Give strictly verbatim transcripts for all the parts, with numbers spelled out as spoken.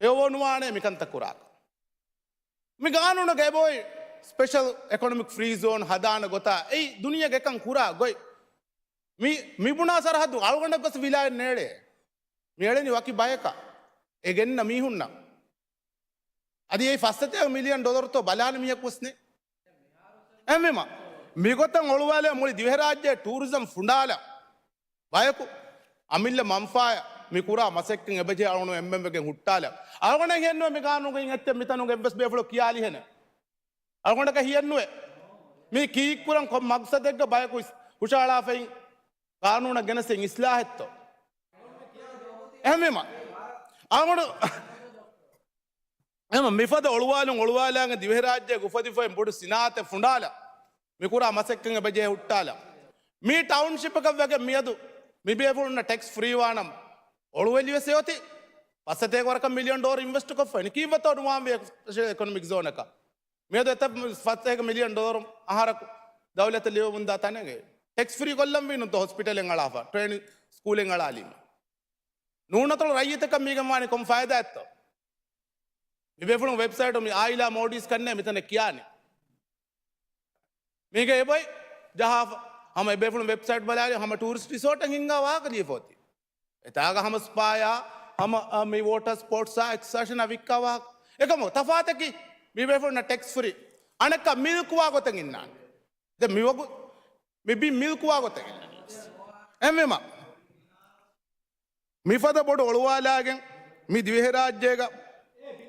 ހެޔޮވަންވާނެ މިކަންތައް ކުރާކަށް. މި ގާނޫނުގައި އެބައޮތް ސްޕެޝަލް އެކޮނޮމިކް ފްރީ ޒޯން ހަދާނެ ގޮތާ އެއީ ދުނިޔޭގެ އެކަން ކުރާ ގޮތް. މި، މިބުނާ ސަރަހައްދު އަޅުގަނޑަށް ގޮސް ވިލާއެއް ނޭޅޭ. މި އެޅެނީ ވަކި ބަޔަކަށް. އެ ގެންނަ މީހުންނަށް. އަދި އެ ފަސްސަތޭކަ މިލިއަން ޑޮލަރުތޯ ބަލާނެ މީހަކު ވެސް ނެތް. އެހެންވީމަ، މިގޮތަށް އޮޅުވާލެވޭ މުޅި ދިވެހިރާއްޖެ ޓޫރިޒަމް ފުނޑާލަ ބަޔަކު އަމިއްލަ މަންފާޔަށް މި ކުރާ މަސައްކަތް އެބަޖެހޭ އަޅުގަނޑު އެންމެން ވެގެން ހުއްޓާލަ. އަޅުގަނޑަށް ހިޔެއްނުވޭ މި ގާނޫނުގައި އެއްޗެއް މިތަނުގެ އެއްވެސް ބޭފުޅަކު ކިޔާލިހެނެއް. އަޅުގަނޑަކަށް ހިޔެއްނުވޭ. މީ ކީއްކުރަން ކޮން މަގްސަދެއްގަ ބަޔަކު ހުށަހަޅާފައި ގާނޫނަށް ގެނެސް އިސްލާހެއްތޯ؟ އެހެންވީމަ، އަޅުގަނޑު އެހެން މިފަދަ އޮޅުވާލުން އޮޅުވާލާގެން ދިވެހިރާއްޖޭގެ އުފަދިފައި ބޮޑު ސިނާއަތެއް ފުނޑާލަ، މިކުރާ މަސައްކަތް އެބަޖެހޭ ހުއްޓާލަ. މީ ޓައުންޝިޕަކަށް ވެގެން މިއަދު މިބޭފުޅުންނަށް ޓެކްސް ފްރީ ވާނަމަ، އޮޅުވެލި ވެސް އެއޮތީ. ފަސްސަތޭކަ ވަރަކަށް މިލިއަން ޑޮލަރު އިންވެސްޓު ކޮށްފައިން. ކީއްވެތޯ ނުވާންވީ ސްޕެޝަލް އެކޮނޮމިކް ޒޯނަކަށް؟ މިއަދު އެތައް ފަސްސަތޭކަ މިލިއަން ޑޮލަރު އަހަރަކު ދައުލަތަށް ލިޔެވެމުންދާ ތަނެއް. ޓެކްސް ފްރީ ކޮށްލަންވީ ނޫންތޯ ހޮސްޕިޓަލެއް އަޅާފަ، ޓްރޭނިން ސްކޫލެއް އަޅާލީމަ. ނޫނަތޮޅު ރައްޔިތަކަށް މީގެން ވާނީ ކޮން ފައިދާއެއްތޯ؟ މިބޭފުޅުން ވެބްސައިޓު މި އާއިލާ މޯޑީސް ކަންނޭ މިތަނަށް ކިޔާނީ. މީގެ އެބޮތް ޖަހާފަ. ހަމަ އެބޭފުޅުން ވެބްސައިޓް ބަލާލި ހަމަ ޓޫރިސްޓް ރިސޯޓެއް ހިންގާ ވާހަކަ ލިޔެފަ އޮތީ. އެތާގަ ހަމަ ސްޕާޔާ، ހަމަ، އަ، މި ވޯޓަރ ސްޕޯޓްސްއާ އެކްސްކާޝަންއާ ވިއްކާ ވާހަކަ. އެކަމު ތަފާތަކީ މިބޭފުޅުންނަށް ޓެކްސް ފްރީ. އަނެއްކާ މިލްކް ވާ ގޮތެއް އިންނާނެ. ދެ މިވަގު މި ބިން މިލްކުވާ ގޮތެއް އެންނަނީސް. އެހެންވީމަ، މިފަދަ ބޮޑު އޮޅުވާލާގެން މި ދިވެހިރާއްޖޭގަ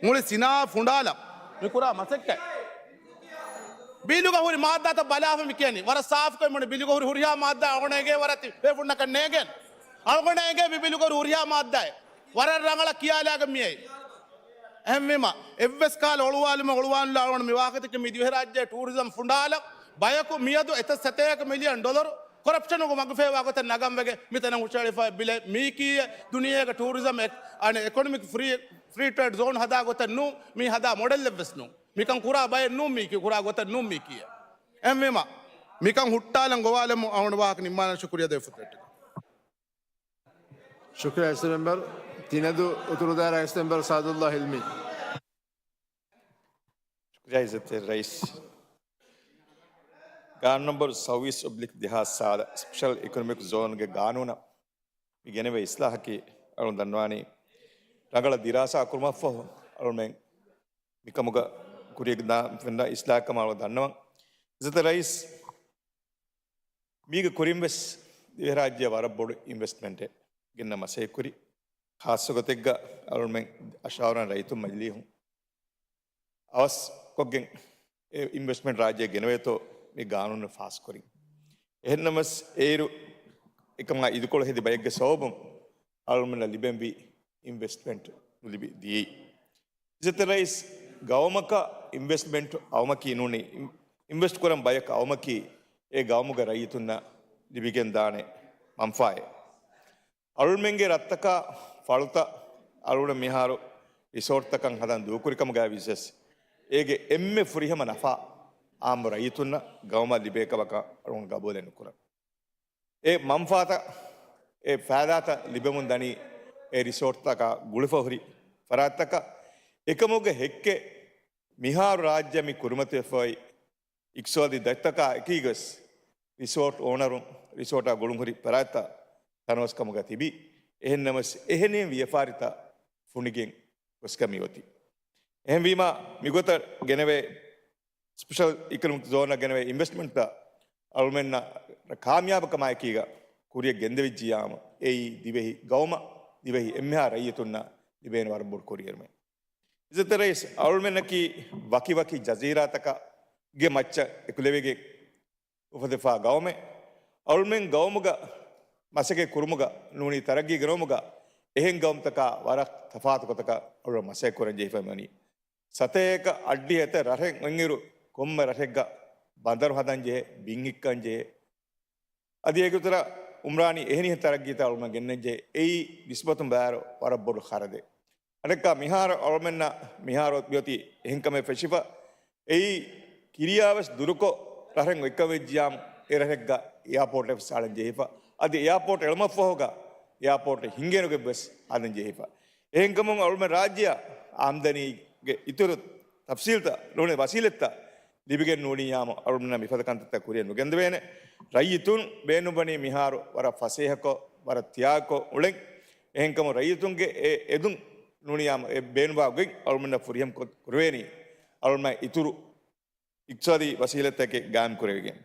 މުޅި ސިނާއަތް ފުނޑާލަ މި ކުރާ މަސައްކަތް. ބިލުގަ ހުރި މާއްދާތައް ބަލާފަ މި ކިޔަނީ. ވަރަށް ސާފުކޮށް މުޅި ބިލުގަ ހުރި ހުރިހާ މާއްދާ އަޅުގަނޑަށް އެނގޭ ވަރަށް ތި ބޭފުޅުންނަކަށް ނޭނގޭނެ. އަޅުގަނޑަށް އެނގޭ މި ބިލުގަ ހުރި ހުރިހާ މާއްދާއެއް. ވަރަށް ރަނގަޅަށް ކިޔާލާގެން މިއައީ. އެހެންވީމަ، އެއްވެސް ކަހަލަ އޮޅުވާލުމެއް އޮޅުވާނުލާ އަޅުގަނޑު މި ވާހަކަދެއްކި މި ދިވެހިރާއްޖޭ ޓޫރިޒަމް ފުނޑާލަ ބަޔަކު މިއަދު އެތައް ސަތޭކަ މިލިއަން ޑޮލަރު ކޮރަޕްޝަނުގެ މަގުފޭވާ ގޮތަށް ނަގަން ވެގެން މިތަނަށް ހުށަހެޅިފައި ބިލެ މީކީ ދުނިޔޭގެ ޓޫރިޒަމް އެ-، އަނެ އެކޮނޮމިކް ފްރީ، ފްރީ ޓްރޭޑް ޒޯން ހަދާ ގޮތެއް ނޫ، މީ ހަދާ މޮޑެލްއެއްވެސް ނޫ. މިކަން ކުރާ ބައެއް ނޫ މީކީ، ކުރާ ގޮތެއް ނޫ މީކީ. އެހެންވީމަ، މިކަން ހުއްޓާލަން ގޮވާލަމު އަޅުގަނޑު ވާހަކަ ނިންމާލަން. ޝުކުރިޔާ ދޭފުތެއްޓެ. ޝުކުރިޔާ އިސް މެމްބަރު. ތިނަދޫ އުތުރު ދާއިރާ އިސް މެމްބަރު ސާދުﷲ ހިލްމީ. ޝުކުރިޔާ އިއްޒަތްތެރި ރައީސް. ގާނޫނު ނަންބަރު ސައުވީސް އޮބްލިކް ދެހާސް ސާދަ ސްޕެޝަލް އިކޮނޮމިކް ޒޯންގެ ގާނޫނަށް މި ގެނެވޭ އިސްލާހަކީ އަޅުން ދަންނަވާނީ ރަނގަޅަށް ދިރާސާ ކުރުމަށްފަހު އަޅުމެން މިކަމުގަ ކުރިޔަށް ދާ ފެންނަ އިސްލާހަކަމަށް އަޅުން ދަންނަވަން. އިއްޒަތްތެރި ރައީސް، މީގެ ކުރިން ވެސް ދިވެހިރާއްޖެއަށް ވަރަށް ބޮޑު އިންވެސްޓްމަންޓެއް ގެންނަ މަސައްކަތް ކުރި. ޚާއްޞަ ގޮތެއްގަ އަޅުމެން އަށާވަރަން ރައްޔިތުން މަޖިލީހުން އަވަސްކޮށްގެން އެ އިންވެސްޓްމަންޓް ރާއްޖެ ގެނެވޭތޯ މި ގާނޫނު ފާސްކުރިން. އެހެންނަމަވެސް އޭރު އެކަމާ އިދިކޮޅު ހެދި ބައެއްގެ ސަބަބުން އަޅުމެންނަށް ލިބެންވީ އިންވެސްޓްމަންޓް ނުލިބި ދިޔައީ. އިއްޒަތްތެރި ރައީސް، ގައުމަކަށް އިންވެސްޓްމަންޓް އައުމަކީ ނޫނީ އިން-، އިންވެސްޓް ކުރަން ބަޔަކަށް އައުމަކީ އެ ގައުމުގެ ރައްޔިތުންނަށް ލިބިގެންދާނެ މަންފާއެއް. އަޅުމެންގެ ރަށްތަކާ ފަޅުތައް އަޅުގަނޑު މިހާރު ރިސޯޓްތަކަށް ހަދަން ދޫކުރިކަމުގައި ވިޔަސް އޭގެ އެންމެ ފުރިހަމަ ނަފާ އާއްމު ރައްޔިތުންނަށް ގައުމަށް ލިބޭ ކަމަކަށް އަޅުގަނޑު ގަބޫލެއް ނުކުރަން. އެ މަންފާތައް، އެ ފައިދާތައް ލިބެމުން ދަނީ އެ ރިސޯޓްތަކާ ގުޅިފަ ހުރި ފަރާތްތަކަށް. އެކަމުގެ ހެއްކެއް މިހާރު ރާއްޖެ މި ކުރިމަތިވެފައި އިޤްތިޞާދީ ދަތިތަކާ އެކީގަވެސް ރިސޯޓް އޯނަރުން ރިސޯޓާ ގުޅުންހުރި ފަރާތްތައް ތަނަވަސްކަމުގަ ތިބި، އެހެންނަމަވެސް އެހެނިހެން ވިޔަފާރިތައް ފުނޑިގެން ގޮސްގަ މިއޮތީ. އެހެންވީމާ، މިގޮތަށް ގެނެވޭ ސްޕެޝަލް އިކޮނޮމިކް ޒޯނަށް ގެނެވޭ އިންވެސްޓްމަންޓްތައް އަޅުމެންނަށް ކާމިޔާބުކަމާއެކީގަ ކުރިޔަށް ގެންދެވިއްޖިޔާމު، އެއީ ދިވެހި ގައުމަށް، ދިވެހި އެންމެހާ ރައްޔިތުންނަށް ލިބޭނެ ވަރަށް ބޮޑު ކުރިއެރުމެއް. އިއްޒަތްތެރި ރައީސް، އަޅުމެންނަކީ ވަކިވަކި ޖަޒީރާތަކުގެ މައްޗަށް އެކުލެވިގެން އުފަދިފާ ގައުމެއް. އަޅުމެން ގައުމުގަ މަސައްކަތް ކުރުމުގަ ނޫނީ ތަރައްގީ ގެނައުމުގަ އެހެން ގައުމުތަކާ ވަރަށް ތަފާތު ގޮތަކަށް އަޅުމެން މަސައްކަތް ކުރަން ޖެހިފަ މިވަނީ. ސަތޭކަ އަށްޑިހަ އެތައް ރަށެއް އޮތްއިރު ކޮންމެ ރަށެއްގަ ބަނދަރު ހަދަން ޖެހޭ، ބިން ހިއްކަން ޖެހޭ. އަދި އޭގެ އިތުރަށް އުމްރާނީ އެހެނިހެން ތަރައްގީތައް އަޅުމެން ގެންނަން ޖެހޭ. އެއީ ނިސްބަތުން ބައިވަރު ވަރަށް ބޮޑު ޚަރަދެއް. އަނެއްކާ މިހާރު އަޅުމެންނަށް މިހާރު މިއޮތީ އެހެން ކަމެއް ފެށިފަ. އެއީ ކިރިޔާވެސް ދުރުކޮށް ރަށެއް އޮތްކަމެއް ވެއްޖިޔާމު އެ ރަށެއްގަ އެއާޕޯޓެއް ވެސް އަޅަން ޖެހިފަ. އަދި އެއާޕޯޓް އެޅުމަށްފަހުގަ އެއާޕޯޓް ހިންގޭނެ ގޮތް ވެސް ހަދަން ޖެހިފަ. އެހެންކަމުން އަޅުމެން ރާއްޖެއަށް އާމްދަނީގެ އިތުރު ތަފްސީލްތައް ނޫނީ ވަސީލަތްތައް ލިބިގެން ނޫނިއްޔާމު އަޅުމެންނަށް މިފަދަ ކަންތައްތައް ކުރިއަށް ނުގެންދެވޭނެ. ރައްޔިތުން ބޭނުންވަނީ މިހާރު ވަރަށް ފަސޭހަކޮށް، ވަރަށް ތިޔާކޮށް އުޅެން. އެހެންކަމުން ރައްޔިތުންގެ އެ އެދުން ނޫނިއްޔާމު އެ ބޭނުންވާ ގޮތް އަޅުމެންނަށް ފުރިހަމަ ކުރެވޭނީ އަޅުމެން އިތުރު އިޤްތިޞާދީ ވަސީލަތްތަކެއް ގާއިމް ކުރެވިގެން.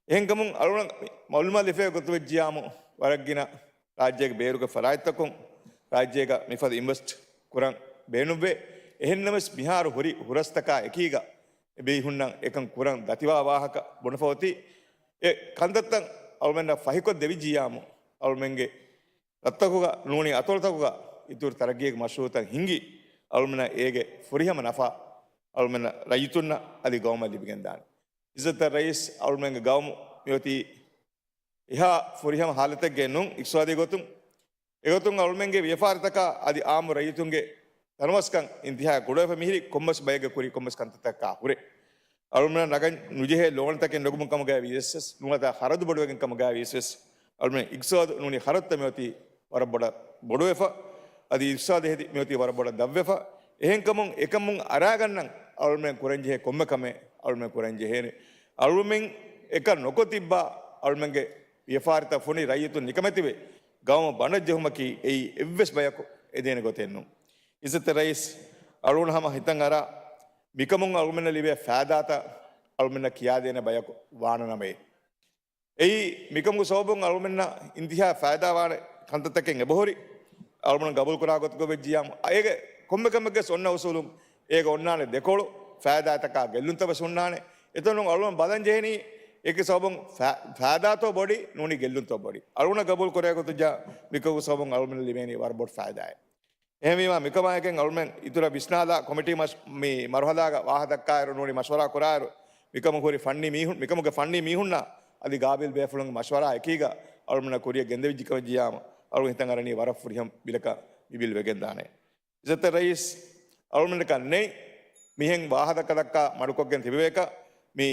އެހެންކަމުން އަޅުގަނޑު މަޢުލޫމާތު ލިބޭ ގޮތު ވެއްޖިއްޔާމު ވަރަށް ގިނަ ރާއްޖޭގެ ބޭރުގެ ފަރާތްތަކުން ރާއްޖޭގަ މިފަދަ އިންވެސްޓް ކުރަން ބޭނުންވޭ. އެހެންނަމަވެސް މިހާރު ހުރި ހުރަސްތަކާ އެކީގަ އެ މީހުންނަށް އެކަން ކުރަން ދަތިވާ ވާހަކަ ބުނެފަ އޮތީ. އެ ކަންތައްތައް އަޅުމެންނަށް ފަހިކޮށް ދެވިއްޖިއްޔާމު އަޅުމެންގެ ރަށްތަކުގަ ނޫނީ އަތޮޅުތަކުގަ އިތުރު ތަރައްގީގެ މަޝްރޫޢުތައް ހިންގި، އަޅުމެންނަށް އޭގެ ފުރިހަމަ ނަފާ އަޅުމެންނަށް ރައްޔިތުންނަށް އަދި ގައުމަށް ލިބިގެންދާނެ. އިއްޒަތްތެރި ރައީސް، އަޅުމެންގެ ގައުމު މިއޮތީ އެހާ ފުރިހަމަ ހާލަތެއްގައެއް ނޫން އިޤްތިޞާދީ ގޮތުން. އެގޮތުން އަޅުމެންގެ ވިޔަފާރިތަކާ އަދި އާއްމު ރައްޔިތުންގެ ތަނަވަސްކަން އިންތިހާއަށް ގުޅުވެފަ މިހިރީ ކޮންމެސް ބައެއްގެ ކުރި ކޮންމެސް ކަންތައްތަކާ ހުރެ. އަޅުމެންނަށް ނަގަން ނުޖެހޭ ލޯނުތަކެއް ނުގުމުން ކަމުގައި ވިޔަސްވެސް، ނުވަތަ ޚަރަދު ބޮޑުވެގެން ކަމުގައި ވިޔަސްވެސް، އަޅުމެން އިޤްތިޞާދު ނޫނީ ޚަރަދުތައް މިއޮތީ ވަރަށް ބޮޑަށް ބޮޑުވެފަ، އަދި އިޤްތިޞާދު ހެދި މިއޮތީ ވަރަށް ބޮޑަށް ދަށްވެފަ. އެހެންކަމުން އެކަމުން އަރާގަންނަން އަޅުމެން ކުރަންޖެހޭ ކޮންމެ ކަމެއް އަޅުމެން ކުރަންޖެހޭނެ. އަޅުމެން އެކަން ނުކޮށް ތިއްބާ އަޅުމެންގެ ވިޔަފާރިތައް ފޮނި ރައްޔިތުން ނިކަމެތިވެ ގައުމަށް ބަނޑަށް ޖެހުމަކީ އެއީ އެއްވެސް ބަޔަކު އެދޭނެ ގޮތެއް ނޫން. އިއްޒަތްތެރި ރައީސް، އަޅުގަނޑު ހަމަ ހިތަށް އަރާ މިކަމުން އަޅުމެންނަށް ލިބޭ ފައިދާތައް އަޅުމެންނަށް ކިޔާދޭނެ ބަޔަކު ވާނަނަމޭ. އެއީ މިކަމުގެ ސަބަބުން އަޅުމެންނަށް އިންތިހާ ފައިދާވާނެ ކަންތައްތަކެއް އެބަހުރި. އަޅުމެން ގަބޫލުކުރާ ގޮތުގަ ވެއްޖިއްޔާމު އޭގެ ކޮންމެ ކަމެއްގެ އޮންނަ އުސޫލުން އޭގެ އޮންނާނެ ދެކޮޅު ފައިދާތަކާ ގެއްލުންތައް ވެސް ހުންނާނެ. އެތަނުން އަޅުމެން ބަލަން ޖެހެނީ އޭގެ ސަބަބުން ފަ-، ފައިދާތޯ ބޮޑީ ނޫނީ ގެއްލުންތޯ ބޮޑީ. އަޅުގަނޑަށް ގަބޫލު ކުރޭ ގޮތުން ޖާ މިކަމުގެ ސަބަބުން އަޅުމެންނަށް ލިބޭނީ ވަރަށް ބޮޑު ފައިދާއެއް. އެހެންވީމާ މިކަމާއެކެން އަޅުމެން އިތުރަށް ވިސްނާލާ ކޮމިޓީ މަޝް-، މި މަރުހަލާގަ ވާހަ ދައްކާއިރު ނޫނީ މަޝްވަރާ ކުރާއިރު މިކަމުގެ ހުރި ފަންނީ މީހުން، މިކަމުގެ ފަންނީ މީހުންނާ އަދި ގާބިލް ބޭފުޅުންގެ މަޝްވަރާ އެކީގަ އަޅުމެންނަށް ކުރިއަށް ގެންދެވިއްޖެ ކަމަށް ޖިޔާމަ އަޅުގަނޑު ހިތަށް އަރަނީ ވަރަށް ފުރިހަމަ ބިލަކަށް މި ބިލް ވެގެންދާނެ. އިއްޒަތްތެރި ރައީސް، އަޅުގަނޑަކަށް ނެތް މިހެން ވާހަކަ ދައްކާ މަޑުކޮށްގެން ތިބެވޭކަށް. މި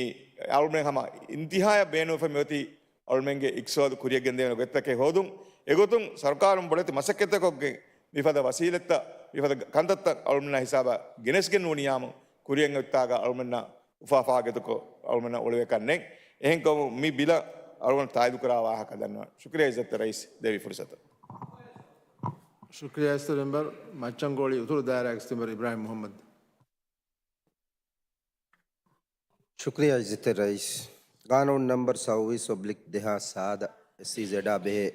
އަޅުމެން ހަމަ އިންތިހާޔަށް ބޭނުންވެފަ މިއޮތީ އަޅުމެންގެ އިޤްތިޞާދު ކުރިއަށް ގެންދެވޭނެ ގޮތްތަކެއް ހޯދުން. އެގޮތުން ސަރުކާރުން ބޮޑެތި މަސައްކަތްތަކެއް ކޮށްގެން މިފަދަ ވަސީލަތްތައް، މިފަދަ ކަންތައްތައް އަޅުމެންނާ ހިސާބަށް ގެނެސްގެން ނޫނިއްޔާމު ކުރިއަށް އޮތްތާގަ އަޅުމެންނަށް އުފާ ފާގިތުކޮށް އަޅުމެންނަށް އުޅެވޭކަށް ނެތް. އެހެންކަމުން މި ބިލަށް އަޅުގަނޑު ތާއީދުކުރާ ވާހަކަ ދަންނަވަން. ޝުކުރިއްޔާ އިއްޒަތްތެރި ރައީސް ދެއްވި ފުރުސަތަށް. ޝުކުރިއްޔާ އިއްޒަތްތެރި މެމްބަރު. މައްޗަންގޯޅި އުތުރު ދާއިރާގެ މެމްބަރު އިބްރާހިމް މުޙައްމަދު. ޝުކުރިއްޔާ އިއްޒަތްތެރި ރައީސް. ގާނޫނު ނަމްބަރު ސައުވީސް އޮބްލިކް ދެހާސް ސާދަ އެސްއީޒެޑާ ބެހޭ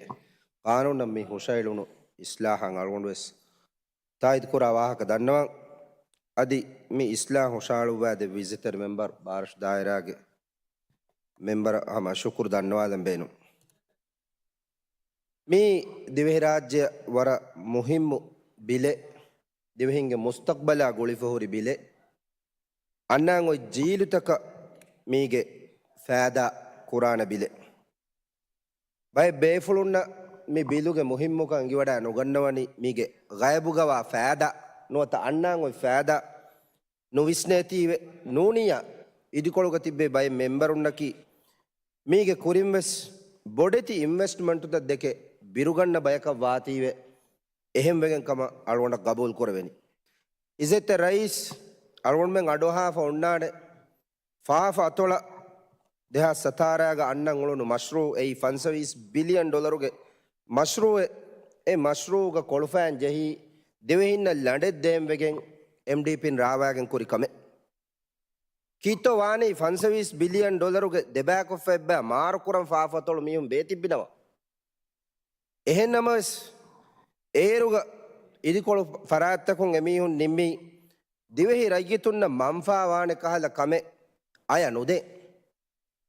ގާނޫނަށް މި ހުށައެޅުނު އިސްލާހަށް އަޅުގަނޑުވެސް ތާއީދުކުރާ ވާހަކަ ދަންނަވަން. އަދި މި އިސްލާހް ހުށައަޅުއްވާ ދެއްވި އިއްޒަތްތެރި މެމްބަރު ބާރަށު ދާއިރާގެ މެމްބަރަށް ހަމަ ޝުކުރު ދަންނަވާލަން ބޭނުން. މީ ދިވެހިރާއްޖެއަށް ވަރަށް މުހިއްމު ބިލެއް، ދިވެހިންގެ މުސްތަޤްބަލާ ގުޅިފަ ހުރި ބިލެއް، އަންނަން އޮތް ޖީލުތަކަށް މީގެ ފައިދާ ކުރާނެ ބިލެއް. ބައެއް ބޭފުޅުންނަށް މި ބިލުގެ މުހިއްމުކަން އެނގިވަޑައި ނުގަންނަވަނީ މީގެ ޣައިބުގަވާ ފައިދާ ނުވަތަ އަންނަން އޮތް ފައިދާ ނުވިސްނޭތީވެ. ނޫނިއްޔާ އިދިކޮޅުގަ ތިއްބެވި ބައެއް މެމްބަރުންނަކީ މީގެ ކުރިންވެސް ބޮޑެތި އިންވެސްޓްމަންޓުތައް ދެކެ ބިރުގަންނަ ބަޔަކަށް ވާތީވެ، އެހެންވެގެން ކަމަށް އަޅުގަނޑަށް ގަބޫލު ކުރެވެނީ. އިއްޒަތްތެރި ރައީސް، އަޅުގަނޑުމެން އަޑުއަހާފަ އޮންނާނެ ފާފަ އަތޮޅަށް ދެހާސް ސަތާރައިގަ އަންނަން އުޅުނު މަޝްރޫއު އެއީ ފަންސަވީސް ބިލިއަން ޑޮލަރުގެ މަޝްރޫއެއް. އެ މަޝްރޫއުގަ ކޮޅުފައިން ޖެހީ ދިވެހިންނަށް ލަނޑެއް ދޭންވެގެން އެމްޑީޕީން ރާވާގެން ކުރި ކަމެއް. ކީއްތޯ ވާނީ ފަންސަވީސް ބިލިއަން ޑޮލަރުގެ ދެބައިކޮށްފަ އެއްބައި މާރުކުރަން ފާފަ އަތޮޅު މީހުން ބޭތިއްބިނަމަ؟ އެހެންނަމަވެސް، އޭރުގަ އިދިކޮޅު ފަރާތްތަކުން އެމީހުން ނިންމީ ދިވެހި ރައްޔިތުންނަށް މަންފާވާނެ ކަހަލަ ކަމެއް އަޔަ ނުދޭ.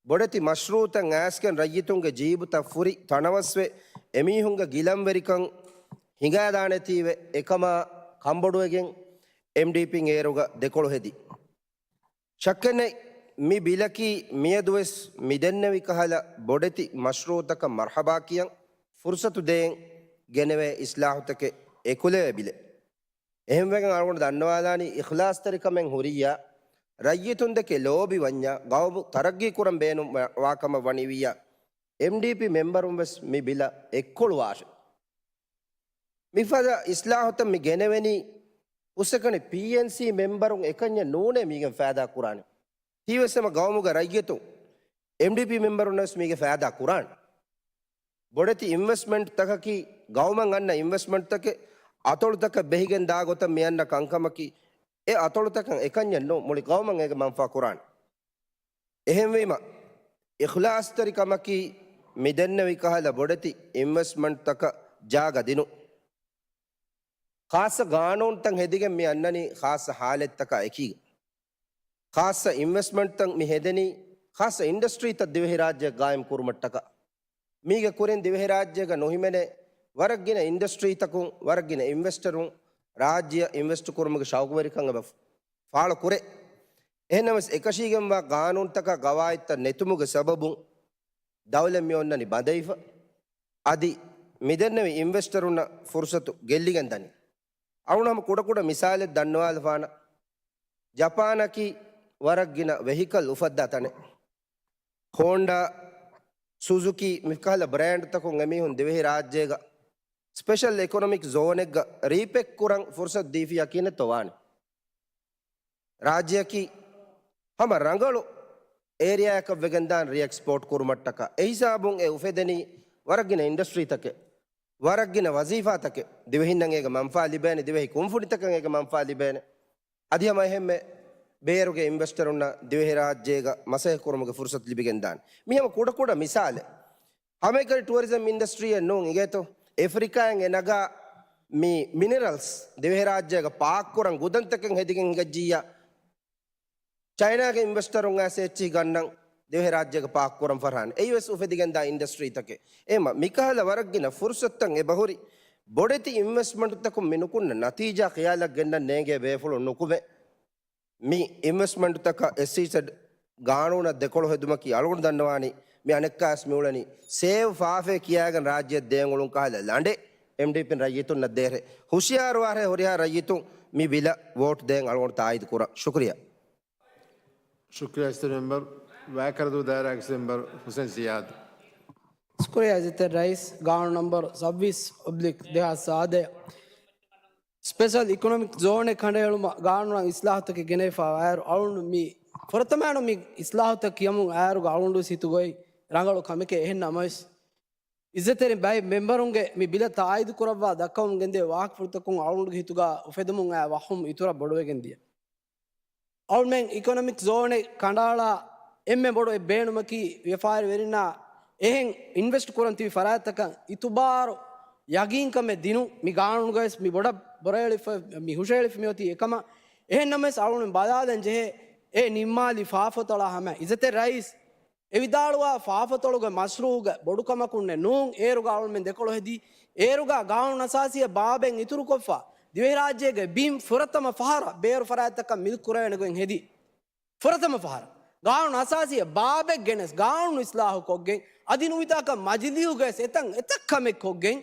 ބޮޑެތި މަޝްރޫއުތައް އައިސްގެން ރައްޔިތުންގެ ޖީބުތައް ފުރި ތަނަވަސްވެ، އެމީހުންގެ ގިލަންވެރިކަން ހިނގާދާނެތީވެ، އެކަމާ ކަންބޮޑުވެގެން އެމްޑީޕީން އޭރުގަ ދެކޮޅު ހެދި. ޝައްކެއްނެތް، މި ބިލަކީ މިއަދުވެސް މިދެންނެވި ކަހަލަ ބޮޑެތި މަޝްރޫއުތަކަށް މަރްޙަބާ ކިޔަން ފުރުސަތު ދޭން ގެނެވޭ އިސްލާހުތަކެއް އެކުލެވޭ ބިލެއް. އެހެންވެގެން އަޅުގަނޑު ދަންނަވާލާނީ އިޚްލާޞްތެރިކަމެއް ހުރިއްޔާ، ރައްޔިތުންދެކެ ލޯބި ވަންޏާ، ގައުމު ތަރައްގީ ކުރަން ބޭނުން ވާ-، ވާކަމަށް ވަނިވިއްޔާ، އެމްޑީޕީ މެމްބަރުން ވެސް މި ބިލަށް އެއްކޮޅުވާށެ. މިފަދަ އިސްލާހުތައް މި ގެނެވެނީ، ހުސްއެކަނި ޕީއެންސީ މެމްބަރުން އެކަންޏެއް ނޫނޭ މީގެން ފައިދާ ކުރާނެ. ތީވެސް ހަމަ ގައުމުގެ ރައްޔިތުން، އެމްޑީޕީ މެމްބަރުންނަށް ވެސް މީގެ ފައިދާ ކުރާނެ. ބޮޑެތި އިންވެސްޓްމަންޓްތަކަކީ ގައުމަށް އަންނަ އިންވެސްޓްމަންޓްތަކެއް، އަތޮޅުތަކަށް ބެހިގެން ދާ ގޮތަށް މި އަންނަ ކަންކަމަކީ، އެ އަތޮޅުތަކަށް އެކަންޏެއް ނޫން، މުޅި ގައުމަށް އޭގެ މަންފާ ކުރާނެ. އެހެންވީމަ، އިޚްލާޞްތެރިކަމަކީ މި ދެންނެވި ކަހަލަ ބޮޑެތި އިންވެސްޓްމަންޓްތަކަށް ޖާގަ ދިނުން. ޚާއްޞަ ގާނޫނުތައް ހެދިގެން މި އަންނަނީ ޚާއްޞަ ޙާލަތްތަކާ އެކީގަ. ޚާއްޞަ އިންވެސްޓްމަންޓްތައް މި ހެދެނީ، ޚާއްޞަ އިންޑަސްޓްރީތައް ދިވެހިރާއްޖެއަށް ގާއިމް ކުރުމަށްޓަކާ. މީގެ ކުރިން ދިވެހިރާއްޖޭގަ ނުހިމެނޭ ވަރަށް ގިނަ އިންޑަސްޓްރީތަކުން، ވަރަށް ގިނަ އިންވެސްޓަރުން ރާއްޖެއަށް އިންވެސްޓް ކުރުމުގެ ޝައުގުވެރިކަން އެބަ ފާޅު ކުރޭ. އެހެންނަމަވެސް، އެކަށީގެންވާ ގާނޫނުތަކާ ގަވާއިދުތައް ނެތުމުގެ ސަބަބުން ދައުލަތް މި އޮންނަނީ ބަނދަވިފަ. އަދި މިދެންނެވި އިންވެސްޓަރުންނަށް ފުރުސަތު ގެއްލިގެން ދަނީ. އަޅުގަނޑު ހަމަ ކުޑަކުޑަ މިސާލެއް ދަންނަވާލަފާނަ، ޖަޕާނަކީ ވަރަށް ގިނަ ވެހިކަލް އުފައްދާ ތަނެއް. ހޯންޑާ، ސުޒުކީ މިކަހަލަ ބްރޭންޑްތަކުން އެމީހުން ދިވެހިރާއްޖޭގަ ސްޕެޝަލް އިކޮނޮމިކް ޒޯނެއްގަ ރީޕެކް ކުރަން ފުރުސަތު ދީފި ޔަޤީނެއްތޯ ވާނެ؟ ރާއްޖެއަކީ ހަމަ ރަނގަޅު އޭރިއާއަކަށް ވެގެންދާން ރީއެކްސްޕޯޓް ކުރުމަށްޓަކާ. އެ ހިސާބުން އެ އުފެދެނީ ވަރަށް ގިނަ އިންޑަސްޓްރީތަކެއް، ވަރަށް ގިނަ ވަޒީފާތަކެއް، ދިވެހިންނަށް އޭގެ މަންފާ ލިބޭނެ، ދިވެހި ކުންފުނިތަކަށް އޭގެ މަންފާ ލިބޭނެ. އަދި ހަމަ އެހެންމެ ބޭރުގެ އިންވެސްޓަރުންނަށް ދިވެހިރާއްޖޭގަ މަސައްކަތް ކުރުމުގެ ފުރުސަތު ލިބިގެންދާނެ. މި ހަމަ ކުޑަކުޑަ މިސާލެއް. ހަމައެކަނި ޓުއަރިޒަމް އިންޑަސްޓްރީއެއް ނޫން އިނގޭތޯ؟ އެފްރިކާއިން އެ ނަގާ މި މިނެރަލްސް ދިވެހިރާއްޖޭގަ ޕާކް ކުރަން ގުދަންތަކެއް ހެދިގެން ހިނގައްޖިއްޔާ، ޗައިނާގެ އިންވެސްޓަރުން އައިސް އެއްޗިހި ގަންނަން ދިވެހިރާއްޖޭގަ ޕާކް ކުރަން ފަށާނެ. އެއީވެސް އުފެދިގެންދާ އިންޑަސްޓްރީތަކެއް. އެހެންމަ މިކަހަލަ ވަރަށް ގިނަ ފުރުސަތުތައް އެބަހުރި، ބޮޑެތި އިންވެސްޓްމަންޓުތަކުން މި ނުކުންނަ ނަތީޖާ ޚިޔާލަށް ގެންނަން ނޭނގޭ ބޭފުޅުން ނުކުމެ. މި އިންވެސްޓްމަންޓުތަކަށް އެސްއީޒެޑް ގާނޫނަށް ދެކޮޅު ހެދުމަކީ އަޅުގަނޑު ދަންނަވާނީ މި އަނެއްކާވެސް މިއުޅެނީ ސޭވް ފާފޭ ކިޔާގެން ރާއްޖެއަށް ދޭން އުޅުން ކަހަލަ ލަނޑެއް. އެމްޑީޕީން ރައްޔިތުންނަށް ދޭށޭ. ހުޝިޔާރުވާށޭ ހުރިހާ ރައްޔިތުން މި ބިލަށް ވޯޓް ދޭން އަޅުގަނޑު ތާއީދު ކުރަން. ޝުކުރިއްޔާ. ޝުކުރިއްޔާ އިއްޒަތްތެރި މެމްބަރު، ވައިކަރަދޫ ދާއިރާގެ މެމްބަރު ހުސެން ޒިޔާދު. ޝުކުރިއްޔާ އިއްޒަތްތެރި ރައީސް. ގާނޫނު ނަމްބަރު ސައްބީސް އޮބްލިކް ދެހާސް ސާދަ ސްޕެޝަލް އިކޮނޮމިކް ޒޯނެއް ކަނޑައެޅުމަށް ގާނޫނަށް އިސްލާހުތަކެއް ގެނެވިފަ އައިރު އަޅުގަނޑު މި ފުރަތަމައިނު މި އިސްލާހުތައް ކިޔަމުން އައިރުގަ އަޅުގަނޑު ވެސް ހިތުގައި ރަނގަޅު ކަމެކޭ. އެހެން ނަމަވެސް، އިއްޒަތްތެރި ބައެއް މެމްބަރުންގެ މި ބިލަށް ތާއީދު ކުރައްވާ ދައްކަވަމުން ގެންދެވި ވާހަކަފުޅުތަކުން އަޅުގަނޑުގެ ހިތުގަ އުފެދުމުން އައި ވަހުމް އިތުރަށް ބޮޑުވެގެން ދިޔަ. އަޅުމެން އިކޮނޮމިކް ޒޯނެއް ކަނޑައަޅާ އެންމެ ބޮޑު އެއް ބޭނުމަކީ، ވިޔަފާރިވެރިންނާ އެހެން އިންވެސްޓް ކުރަން ތިބި ފަރާތްތަކަށް އިތުބާރު ޔަގީންކަމެއް ދިނުން. މި ގާނޫނުގަވެސް މި ބޮޑަށް ބޮރައެޅިފަ-، މި ހުށައެޅިފަ މިއޮތީ އެކަމަށް. އެހެން ނަމަވެސް އަޅުމެން ބަލާލަން ޖެހޭ އެ ނިންމާލި ފާފަތޮޅާ ހަމަ. އިއްޒަތްތެރި ރައީސް، އެ ވިދާޅުވާ ފާފަތޮޅުގެ މަޝްރޫއުގެ ބޮޑުކަމަކުންނެއް ނޫން، އޭރުގަ އަޅުމެން ދެކޮޅު ހެދީ، އޭރުގަ ގާނޫނު އަސާސީއަށް ބާބެއް އިތުރުކޮށްފަ، ދިވެހިރާއްޖޭގެ ބިން ފުރަތަމަ ފަހަރަށް ބޭރު ފަރާތްތަކަށް މިލްކް ކުރެވޭނެ ގޮތް ހެދީ. ފުރަތަމަ ފަހަރަށް ގާނޫނު އަސާސީއަށް ބާބެއް ގެނެސް، ގާނޫނު އިސްލާހު ކޮށްގެން، އަދި ނުވިތާކަށް މަޖިލީހުގައި އެތައް އެތައް ކަމެއް ކޮށްގެން،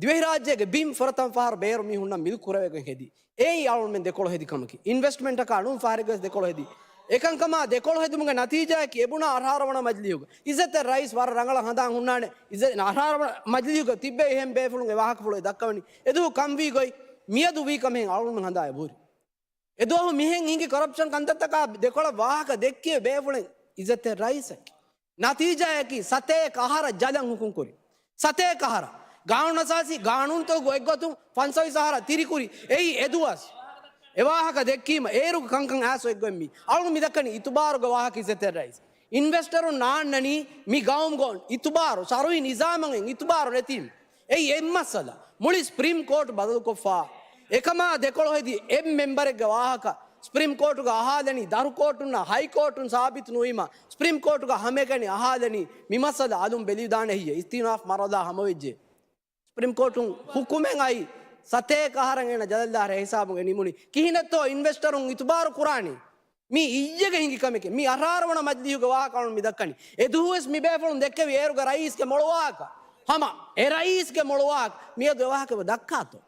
ދިވެހިރާއްޖޭގެ ބިން ފުރަތަމަ ފަހަރު ބޭރު މީހުންނަށް މިލްކް ކުރެވޭގޮތް ހެދީ. އެއީ އަޅުމެން ދެކޮޅު ހެދި ކަމަކީ. އިންވެސްޓްމަންޓަކާ ނޫން ފަހަރެއްގަސް ދެކޮޅު ހެދީ. އެކަންކަމާ ދެކޮޅު ހެދުމުގެ ނަތީޖާއަކީ އެބުނާ އަށާރަ ވަނަ މަޖިލީހުގަ. އިއްޒަތްތެރި ރައީސް ވަރަށް ރަނގަޅަށް ހަނދާން ހުންނާނެ. އިއްޒަ-، އަށާރަ ވަނަ މަޖިލީހުގަ ތިއްބެވި އެހެން ބޭފުޅުން އެ ވާހަކަފުޅު އެ ދައްކަވަނީ. އެދުވަހު ކަންވީ ގޮތް، މިއަދު ވީ ކަމެއް އަޅުގަނޑުމެން ހަނދާ އެބަހުރި. އެދުވަހު މިހެން ހިނގި ކޮރަޕްޝަން ކަންތައްތަކާ ދެކޮޅަށް ވާހަކަ ދެއްކި ބޭފުޅެއް އިއްޒަތްތެރި ރައީސަކީ. ނަތީޖާއަކީ ސަތޭކަ އަހަރަށް ޖަލަށް ހުކުމް ކުރި. ސަތޭކަ އަހަރަށް. ގާނޫނުއަސާސީ ގާނޫނުތަކުގެ އެއްގޮތުން ފަންސަވީސް އަހަރަށް ތިރިކުރި. އެއީ އެދުވަސް. އެވާހަކަ ދެއްކީމަ އޭރުގެ ކަންކަން އާސް އޮތްގޮތް މީ. އަޅުގަނޑު މިދައްކަނީ އިތުބާރުގެ ވާހަކަ އިއްޒަތްތެރި ރައީސް. އިންވެސްޓަރުން ނާންނަނީ މި ގައުމުގަ އިތުބާރު، ޝަރުއީން ނިޒާމަށް އިތުބާރު ނެތީމަ. އެއީ އެއް މައްސަލަ. މުޅި ސްޕްރީމް ކޯޓް ބަދަލުކޮށްފަ. އެކަމާ ދެކޮޅު ހެދި އެއް މެމްބަރެއްގެ ވާހަކަ ސްޕްރީމް ކޯޓުގަ އަހާލަނީ، ދަށު ކޯޓުންނާ ހައި ކޯޓުން ސާބިތު ނުވީމަ، ސްޕްރީމް ކޯޓުގަ ހަމައެކަނި އަހާލަނީ މި މައްސަލަ އަލުން ބެލިދާނެ ހެއްޔޭ؟ އިސްތިއުނާފް މަރުހަލާ ހަމަވެއްޖެ. ސްޕްރީމް ކޯޓުން ހުކުމެއް އައި ސަތޭކަ އަހަރަށް އޭނަ ޖަލަށްލާހަރެ ހިސާބުން އެ ނިމުނީ. ކިހިނެއްތޯ އިންވެސްޓަރުން އިތުބާރު ކުރާނީ؟ މީ އިއްޔެގެ ހިނގި ކަމެކޭ. މީ އަށާރަ ވަނަ މަޖިލީހުގެ ވާހަކަ އަޅުން މި ދައްކަނީ. އެދުވަސް މި ބޭފުޅުން ދެއްކެވި އޭރުގެ ރައީސްގެ މޮޅު ވާހަކަ. ހަމަ އެ ރައީސްގެ މޮޅު ވާހަކަ. މިއަދު އެ ވާހަކަ ދައްކާތޯ؟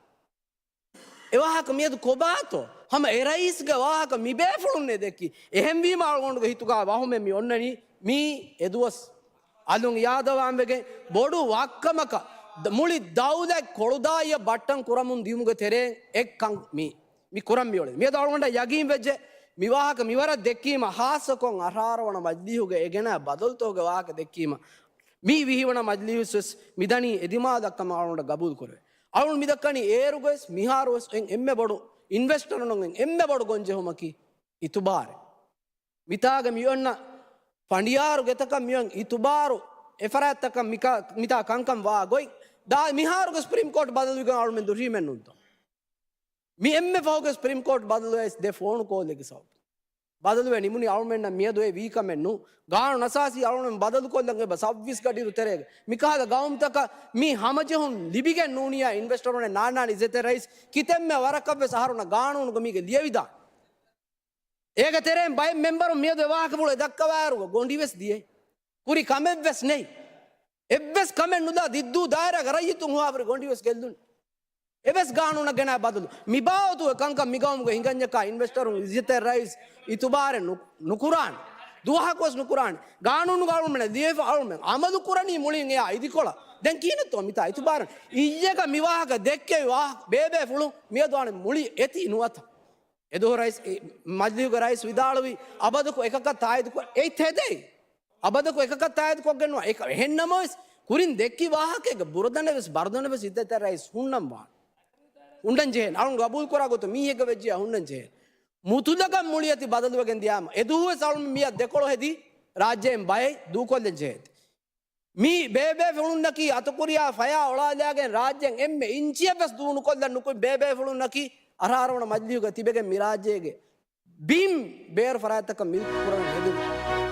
އެ ވާހަކަ މިއަދު ކޮބާތޯ؟ ހަމަ އެ ރައީސްގެ ވާހަކަ މި ބޭފުޅުންނޭ ދެއްކީ. އެހެންވީމަ އަޅުގަނޑުގެ ހިތުގަ ވަހުމެއް މި އޮންނަނީ. މީ އެދުވަސް އަލުން އިއާދަވާންވެގެން ބޮޑު ވައްކަމަކަށް ދަ-، މުޅި ދައުލަތް ކޮޅުދާއިއަށް ބައްޓަން ކުރަމުން ދިޔުމުގެ ތެރެއިން އެއްކަން މީ. މި ކުރަން މިއުޅެނީ. މިއަދު އަޅުގަނޑަށް ޔަގީން ވެއްޖެ މި ވާހަކަ މިވަރަށް ދެއްކީމަ، ހާއްސަކޮށް އަށާރަ ވަނަ މަޖިލީހުގެ އެގެނަ ބަދަލުތަކުގެ ވާހަކަ ދެއްކީމަ، މި ވިހި ވަނަ މަޖިލީހުސް ވެސް މިދަނީ އެދިމާލަށް ކަމަށް އަޅުގަނޑަށް ގަބޫލު ކުރެވޭ. އަޅުގަނޑު މިދައްކަނީ އޭރުގަވެސް މިހާރުވެސް އެން އެންމެ ބޮޑު އިންވެސްޓަރުން އެން އެންމެ ބޮޑު ގޮންޖެހުމަކީ އިތުބާރެއް. މިތާގެ މިއޮންނަ ފަނޑިޔާރު ގެތަކަށް މިއޮން އިތުބާރު އެފަރާތްތަކަށް މިކަ-، މިތާ ކަންކަން ވާ ގޮތް ދާ މިހާރުގެ ސްޕްރީމް ކޯޓް ބަދަލުވިގެން އަޅުމެން ދުށީމެއް ނޫންތޯ؟ މި އެންމެ ފަހުގެ ސްޕްރީމް ކޯޓް ބަދަލުވެސް ދެ ފޯނު ކޯލެއްގެ ސަބަބު. ބަދަލުވެ ނިމުނީ އަޅުމެންނަށް މިއަދު އެ ވީ ކަމެއް ނޫ. ގާނޫނު އަސާސީ އަޅުމެން ބަދަލުކޮށްލަން އެބަ ސައުވީސް ގަޑިއިރު ތެރޭގަ. މިކަހަލަ ގައުމުތަކަށް މި ހަމަޖެހުން ލިބިގެން ނޫނިޔާ އިންވެސްޓަރުން ނާންނާނީ އިއްޒަތްތެރި ރައީސް ކިތަންމެ ވަރަކަށްވެސް އަހަރުންނަށް ގާނޫނުގަ މީގެ ލިޔެވިދާނެ. އޭގެ ތެރެއިން ބައެއް މެމްބަރުން މިއަދު އެ ވާހަކަފުޅު އެ ދައްކަވާއިރުގަ ގޮނޑިވެސް ދިޔައީ. ކުރި ކަމެއްވެސް ނެތް. އެއްވެސް ކަމެއް ނުލާ ދިއްދޫ ދާއިރާގެ ރައްޔިތުން ހޮވާފަރި ގޮނޑިވެސް ގެއްލުން. އެވެސް ގާނޫނަށް ގެނައި ބަދަލު. މިބާވަތުގެ ކަންކަން މިގައުމުގެ ހިނގަންޏަކާ އިންވެސްޓަރުން އިއްޒަތްތެރި ރައީސް އިތުބާރެއް ނު-، ނުކުރާނެ. ދުވަހަކުވެސް ނުކުރާނެ. ގާނޫނުގަ އަޅުމެން ލިޔެފަ އަޅުމެން އަމަލު ކުރަނީ މުޅިން އެއާ އިދިކޮޅަށް. ދެން ކިހިނެއްތޯ މިތާ އިތުބާރެއް؟ އިއްޔެގަ މި ވާހަކަ ދެއްކެވި ވާހަ-، ބޭބޭފުޅުން މިއަދު އަނެއް މުޅި އެތި ނުވަތަ. އެދުވަހު ރައީސް، އެ، މަޖިލީހުގެ ރައީސް ވިދާޅުވީ، އަބަދަކު އެކަކަށް ތާއީދު ކުރ-، އެއް ތެދެއް. އަބަދަކު އެކަކަށް ތާއީދު ކޮށްގެން ނުވާ. އެކަ-، އެހެން ނަމަވެސް، ކުރިން ދެއްކި ވާހަކައިގެ ބުރަދަނެވެސް، ބަރުދަނެވެސް އިއްޒަތްތެރި ރައީސް ހުންނަން ވާނެ. ހުންނަން ޖެހޭނެ. އަޅުން ގަބޫލު ކުރާ ގޮތުން މީހެއްގެ ވެއްޖިޔާ ހުންނަން ޖެހޭނެ. މުތުލަގަށް މުޅިއަތި ބަދަލުވެގެން ދިޔާމަ، އެދުވަހުވެސް އަޅުން މިއަށް ދެކޮޅު ހެދީ، ރާއްޖޭން ބައެއް ދޫކޮށްލަން ޖެހޭތީ. މި ބޭބޭފުޅުންނަކީ އަތުކުރިޔާ ފަޔާ އޮޅާލާގެން ރާއްޖޭން އެންމެ އިންޗިއެއްވެސް ދޫނުކޮށްލަން ނުކުތް ބޭބޭފުޅުންނަކީ އަށާރަ ވަނަ މަޖިލީހުގަ ތިބެގެން މި ރާއްޖޭގެ ބިން ބޭރު ފަރާތްތަކަށް މިލްކު ކުރަން ހެދުނު.